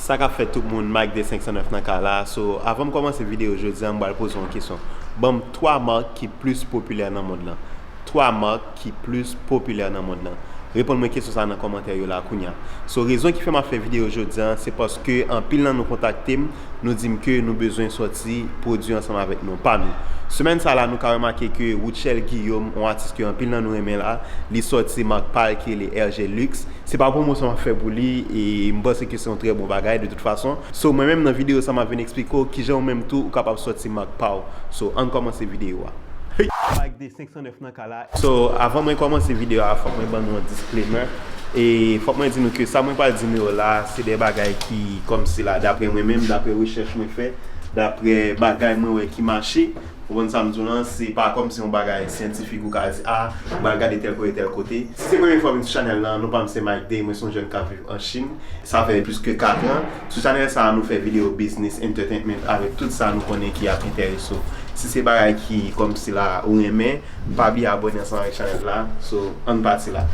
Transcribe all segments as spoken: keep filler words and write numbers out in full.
Sa k ap fèt tout moun, Mike de senk san nèf nan kay la. So, avan m kòmanse videyo jodi a, m pral poze w yon kesyon. Ban m twa mak ki plis popilè nan mond lan. Twa mak ki plis popilè nan mond lan. Reponn mwen kesyon sa a nan kòmantè yo la kounye a. So, rezon ki fè m ap fè videyo jodi a, se paske anpil nan nou kontakte m, nou di m ke nou bezwen sòti pwodui ansanm avèk nou, pa nou. Semèn sa la, nou ka remake ke Rutshelle Guillaume, yon atis ke anpil nan nou renmen la, li sòti mak pa l ki rele R G Luxe. Se pa pwomosyon m ap fè pou li, e m panse ke se yon trè bon bagay de tout fason. So, mwen menm nan videyo sa, m ap vin eksplike w kijan ou menm tou ou kapab sòti mak pa w. So, ann kòmanse videyo a. Hey! Mike de senk san nèf nan kay la. So, avan mwen kòmanse videyo a, fòk mwen ban nou yon disclaimer. E fòk mwen di nou ke sa mwen pral di nou yo la, se de bagay ki kòmsi la, daprè mwen menm, daprè rechèch mwen fè, daprè bagay mwen wè ki mache. Ou konprann sa m di w lan, se pa kòmsi yon bagay syantifik ou ka di, a, m pral gade tèl kote, tèl kote. Si se premye fwa w vin sou chanèl lan, non pa m se Mike Day, mwen se yon jèn k ap viv an Chin. Sa fè plis ke kat an. Sou chanèl sa a, nou fè videyo business, entertainment, avèk tout sa nou konnen ki ap enterese w. Si se bagay ki kòmsi la ou renmen, pa bliye abòne ansanm avèk chanèl la. So, ann pati la.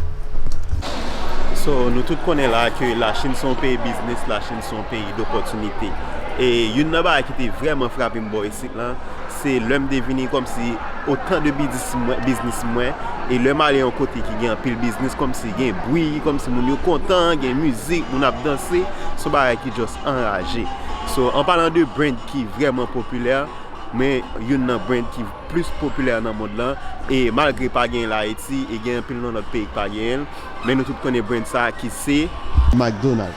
So, nou tout konnen la ke Lachin se yon peyi biznis, Lachin se yon peyi dopòtinite. E youn nan bagay ki te vrèman frape m bò isit lan, se lè m te vini kòmsi o tan de biznis mwen, biznis mwen, e lè m ale yon kote ki gen anpil biznis, kòmsi gen bri, kòmsi moun yo kontan, gen mizik, moun ap danse, se yon bagay ki just anraje. So, an palan de brand ki vrèman popilè, men youn nan brand ki plis popilè nan mond lan, e malgre pa gen l Ayiti, e gen anpil nan lòt peyi ki pa genyen l, men nou tout konnen brand sa a ki se McDonald.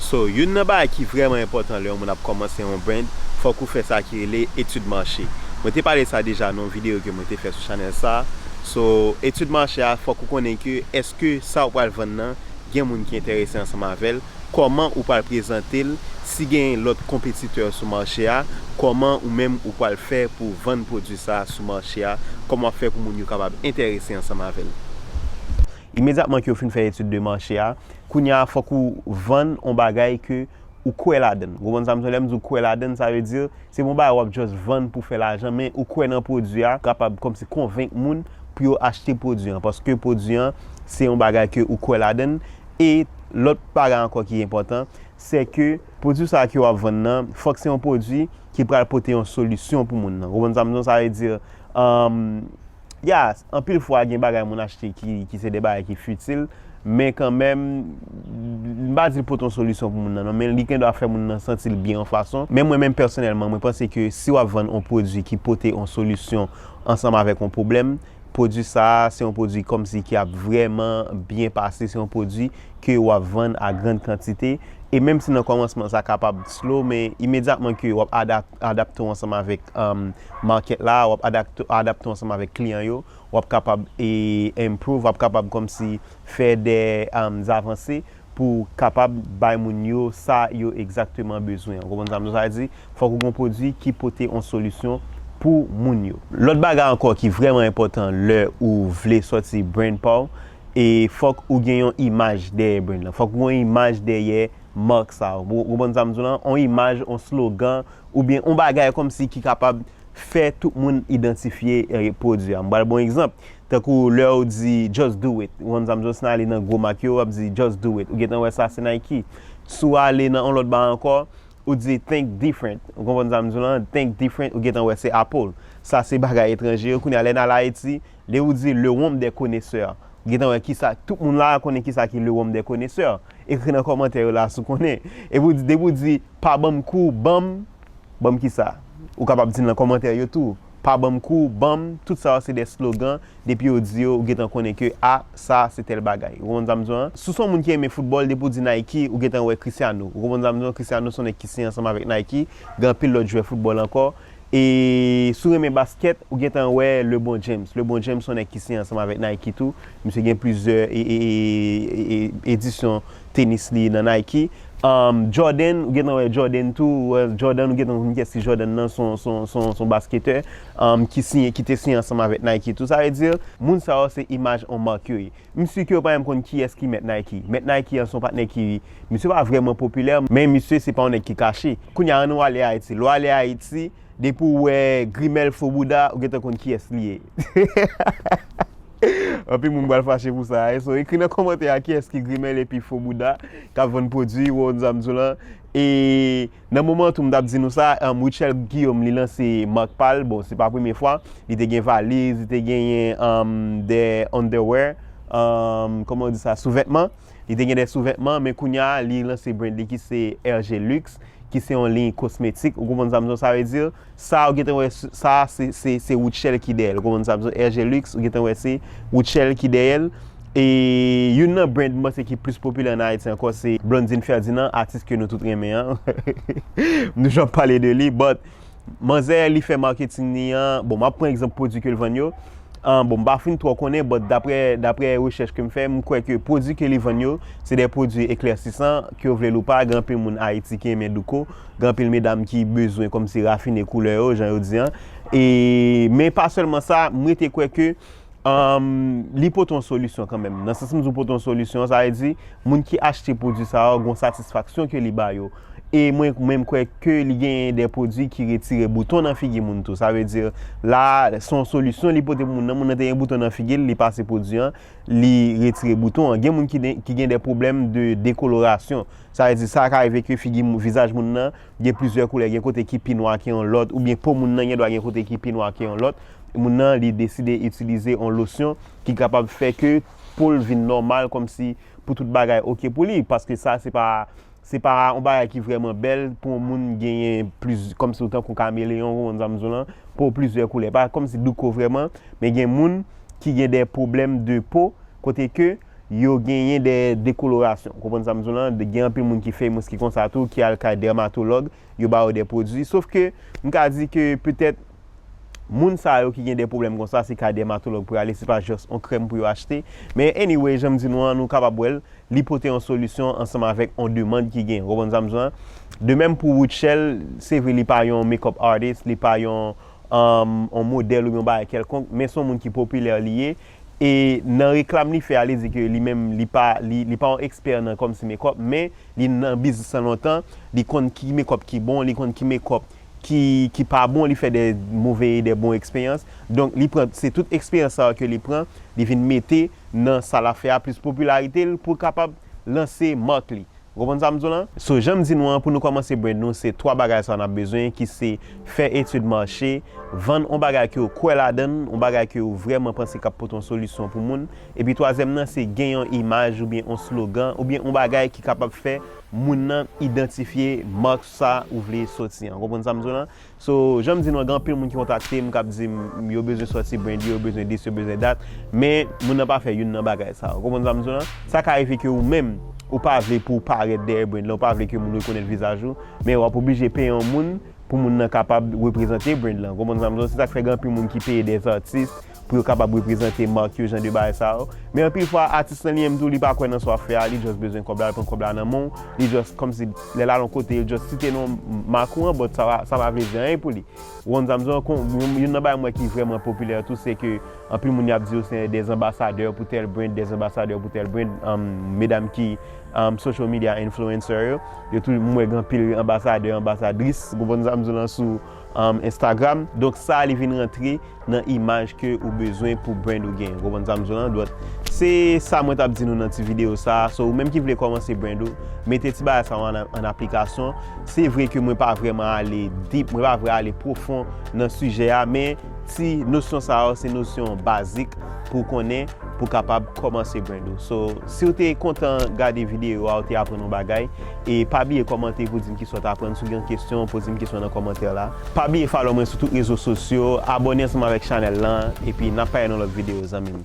So, youn nan bagay ki vrèman enpòtan lè yon moun ap kòmanse yon brand, fòk ou fè sa ki rele etid mache. Mwen te pale sa deja nan yon videyo ke mwen te fè sou chanèl sa. So, etid mache a, fòk ou konnen ke èske sa ou pral vann nan, gen moun ki enterese ansanm avè l, kòman ou pral prezante l, si gen lòt konpetitè sou mache a, kòman ou menm ou pral fè pou vann pwodui sa a sou mache a, kòman w ap fè pou moun yo kapab enterese ansanm avè l. Imedyatman ke w fin fè etid de mache a, kounye a fòk ou vann yon bagay ke ou kwè ladan l. Ou konprann sa m di w? Lè m di w kwè ladan l, sa vle di se pa yon bagay w ap just vann pou fè lajan, men ou kwè nan pwodui a, kapab kòmsi konvenk moun pou yo achte pwodui an, paske pwodui an se yon bagay ke ou kwè ladan l. E lòt bagay ankò ki enpòtan, se ke pwodui sa a ke w ap vann nan, fòk se yon pwodui ki pral pote yon solisyon pou moun nan. Ou konprann sa m di w? Sa vle di, um, ya, anpil fwa gen bagay moun achte ki, ki se de bagay ki fitil, men kanmenm, m pa di l pote yon solisyon pou moun nan, non, men li gendwa fè moun nan santi l byen yon fason. Men mwen menm pèsonèlman, mwen panse ke si w ap vann yon pwodui ki pote yon solisyon ansanm avèk yon pwoblèm, pwodui sa a, se yon pwodui kòmsi ki ap vrèman byen pase, se yon pwodui ke w ap vann a grann kantite. E menm si nan kòmansman sa kapab slow, men imedyatman ke w ap adap-, adapte w ansanm avèk, um, market la, w ap adapte, adapte w ansanm avèk kliyan yo, w ap kapab, e, improve, w ap kapab kòmsi fè de, um, avanse pou kapab bay moun yo sa yo egzakteman bezwen an. Ou konprann sa m di w? Sa vle di, fòk ou gen yon pwodui ki pote yon solisyon pou moun yo. Lòt bagay ankò ki vrèman enpòtan lè ou vle sòti brand pa w, e fòk ou gen yon imaj dèyè brand lan. Fòk ou gen yon imaj dèyè mak sa a. Ou konprann sa m di w lan? Yon imaj, yon slogan, oubyen yon bagay kòmsi ki kapab fè tout moun idantifye, eh, pwodui a. M pral ba w yon egzanp. Tankou lè w di "Just do it". Ou konn sa m di w, si n ale nan gwo mak yo, w ap di "Just do it". Ou gentan wè sa se Nike. Si w ale nan yon lòt bagay ankò, ou di "Think different". Ou konprann sa m di w lan? "Think different", ou gentan wè se Apple. Sa se bagay etranje yo. Kounye a, lè n al Ayiti, lè ou di "Le Rhum des connaisseurs", ou gentan wè kisa, tout moun la konnen kisa ki "Le Rhum des connaisseurs". Ekri nan kòmantè yo la si w konnen. Epi w di, depi w di "Pa ban m kou, ban m", ban m kisa? Ou kapab di l nan kòmantè yo tou. "Pa ban m kou, ban m", tout sa yo se de slogan, depi yo di yo, ou gentan konnen ke, a, sa se tèl bagay. Ou konprann sa m di w lan? Si w se yon moun ki renmen foutbòl, depi w di Nike, ou gentan wè Cristiano. Ou konprann sa m di w lan? Cristiano se yon nèg ki siyen ansanm avèk Nike, gen anpil lòt jwè foutbòl ankò. E si w renmen baskèt, ou gentan wè LeBron James. LeBron James se yon nèg ki siyen ansanm avèk Nike tou. Misye gen plizyè e, e, e, e, e, edisyon tenis li nan Nike. Um, Jordan, ou gentan wè Jordan tou. Wè Jordan, ou gentan konn kiyès ki Jordan nan, se yon, se yon, se yon, se yon basketè, um, ki siyen, ki te siyen ansanm avèk Nike tou. Sa vle di, moun sa yo se imaj yon mak yo ye. M si ke yo pa menm konn kiyès ki mèt Nike. Mèt Nike an se yon patnè ki, misye pa vrèman popilè, men misye se pa yon nèg ki kache. Kounye a, ann nou ale Ayiti. Lè w ale Ayiti, depi w wè Grimel Fo Bouda, ou gentan konn kiyès li ye. Anpil moun pral fache pou sa, eh. So, ekri nan kòmantè a kiyès ki grimèl epi fo bouda k ap vann pwodui, ou konn sa m di w lan. E nan moman an tou, m t ap di nou sa, um, Rutshelle Guillaume, li lanse mak pa l. Bon, se pa premye fwa. Li te gen valiz, li te genyen, um, de underwear, um, kòman w di sa, souvètman. Li te gen de souvètman, men kounye a, li lanse brand li ki se R G Luxe, ki se yon liy kosmetik. Ou konprann sa m di w, sa vle di, sa ou gentan wè, sa se, se, se Rutshelle ki dèyè l. Ou konprann sa m di w, R G Luxe, ou gentan wè se Rutshelle ki dèyè l. E youn nan brand m panse ki plis popilè ann Ayiti ankò, se Blondine Ferdinand, atis ke nou tout renmen an. M toujou ap pale de li, but manzè, li fè marketing li an. Bon, m ap pran egzanp pwodui ke l vann yo. Ah, bon, m pa fin twò konnen, but daprè, daprè rechèch ke m fè, m kwè ke pwodui ke li vann yo, se de pwodui eklèsisan, ke w vle l ou pa, gen anpil moun Ayiti ki renmen douko, gen anpil medam ki bezwen kòmsi rafine koulè yo, jan yo di an. E, men pa sèlman sa, m rete kwè ke, um, li pote yon solisyon kanmenm. Nan sans m di w pote yon solisyon, sa vle di, moun ki achte pwodui sa yo, gen yon satisfaksyon ke li ba yo. E mwen menm kwè ke li genyen de pwodui ki retire bouton nan figi moun tou. Sa vle di, la, se yon solisyon li pote pou moun nan. Moun nan te gen bouton nan figi l, li pase pwodui an, li retire bouton an. Gen moun ki, de, ki gen de pwoblèm de dekoloration. Sa vle di, sa ka rive ke figi, vizaj moun nan gen plizyè koulè, gen kote ki pi nwa ke yon lòt, oubyen po moun nan gen dwa gen kote ki pi nwa ke yon lòt. Moun nan, li deside itilize yon losyon ki kapab fè ke po l vin nòmal, kòmsi pou tout bagay oke pou li, paske sa, se pa, se pa yon bagay ki vrèman bèl pou yon moun genyen pliz-, kòmsi w tankou kameleyon, ou konprann sa m di w lan, po plizyè koulè. Pa kòmsi douko vrèman, men gen moun ki gen de pwoblèm de po, kote ke yo genyen de dekoloration. Ou konprann sa m di w lan? Gen anpil moun ki famous ki konsa tou, ki al kay dèmatològ, yo ba yo de pwodui. Sof ke, m ka di ke petèt, moun sa yo ki gen de pwoblèm konsa, se kay dèmatològ pou y ale, se pa just yon krèm pou yo achte. Men anyway, jan m di nou an, nou kapab wè l, li pote yon solisyon ansanm avèk yon demann ki gen. Ou konprann sa m di w lan? De menm pou Rutshelle, se vre li pa yon makeup artist, li pa yon, um, yon modèl oubyen yon bagay kèlkonk, men se yon moun ki popilè li ye. E nan reklam li fè a, li di ke li menm, li pa, li, li pa yon ekspè nan kòmsi makeup, men li nan biznis lan lontan, li konn ki makeup ki bon, li konn ki makeup ki, ki pa bon, li fè de move e de bon eksperyans. Donk, li pran, se tout eksperyans sa yo ke li pran, li vin mete nan sa l ap fè a, plis popilarite l pou l kapab lanse mak li. Ou konprann sa m di w lan? So, jan m di nou an, pou nou kòmanse brand nou, se twa bagay sa yo n ap bezwen, ki se fè etid mache, vann yon bagay ke w kwè ladan l, yon bagay ke w vrèman panse k ap pote yon solisyon pou moun. Epi twazyèm nan, se gen yon imaj oubyen yon slogan, oubyen yon bagay ki kapab fè moun nan idantifye mak sa ou vle sòti an. Ou konprann sa m di w lan? So, jan m di nou an, gen anpil moun ki kontakte m, k ap di m yo bezwen sòti brand yo, yo bezwen dis, yo bezwen dat, men moun nan pa fè youn nan bagay sa yo. Ou konprann sa m di w lan? Sa ka rive ke ou menm, ou pa vle pou w parèt dèyè brand lan, ou pa vle ke moun rekonèt vizaj ou, men w ap oblije peye yon moun pou moun nan kapab reprezante brand lan. Ou konprann sa m di w lan? Se sa k fè gen anpil moun ki peye de atis, pou yo kapab reprezante mak yo, jan de bagay sa yo. Men anpil fwa, atis lan li menm tou, li pa kwè nan sa w ap fè a, li just bezwen kòb la, li pran kòb la nan men w, li just kòmsi lè l al yon kote, li just site non mak ou an, but sa pa, sa pa vle di anyen pou li. Ou konn sa m di w, kon, youn, youn nan bagay mwen ki vrèman popilè tou, se ke anpil moun y ap di yo se de anbasadè pou tèl brand, de anbasadè pou tèl brand, um, medam ki, um, social media influencer yo, yo tou, mwen gen anpil anbasadè, anbasadris, ou konprann sa m di w lan, sou, um, Instagram. Donk sa, li vin rantre nan imaj ke ou bezwen pou brand ou gen. Ou konprann sa m di w lan? Donk, se sa mwen t ap di nou nan ti videyo sa. So, ou menm ki vle kòmanse brand ou, mete ti bagay sa yo an, an aplikasyon. Se vre ke mwen pa vrèman ale deep, mwen pa vrè ale pwofon nan sijè a, men ti nosyon sa yo, se nosyon bazik pou w konnen, pou w kapab kòmanse brand ou. So, si w te kontan gade videyo a, ou te aprann yon bagay, e pa bliye kòmante pou di m kisa w t aprann. Si w gen kesyon, poze m kesyon nan kòmantè la. Pa bliye follow mwen sou tout rezo sosyo, abòne ansanm avèk chanèl lan, epi n ap pale nan lòt videyo, zanmi m.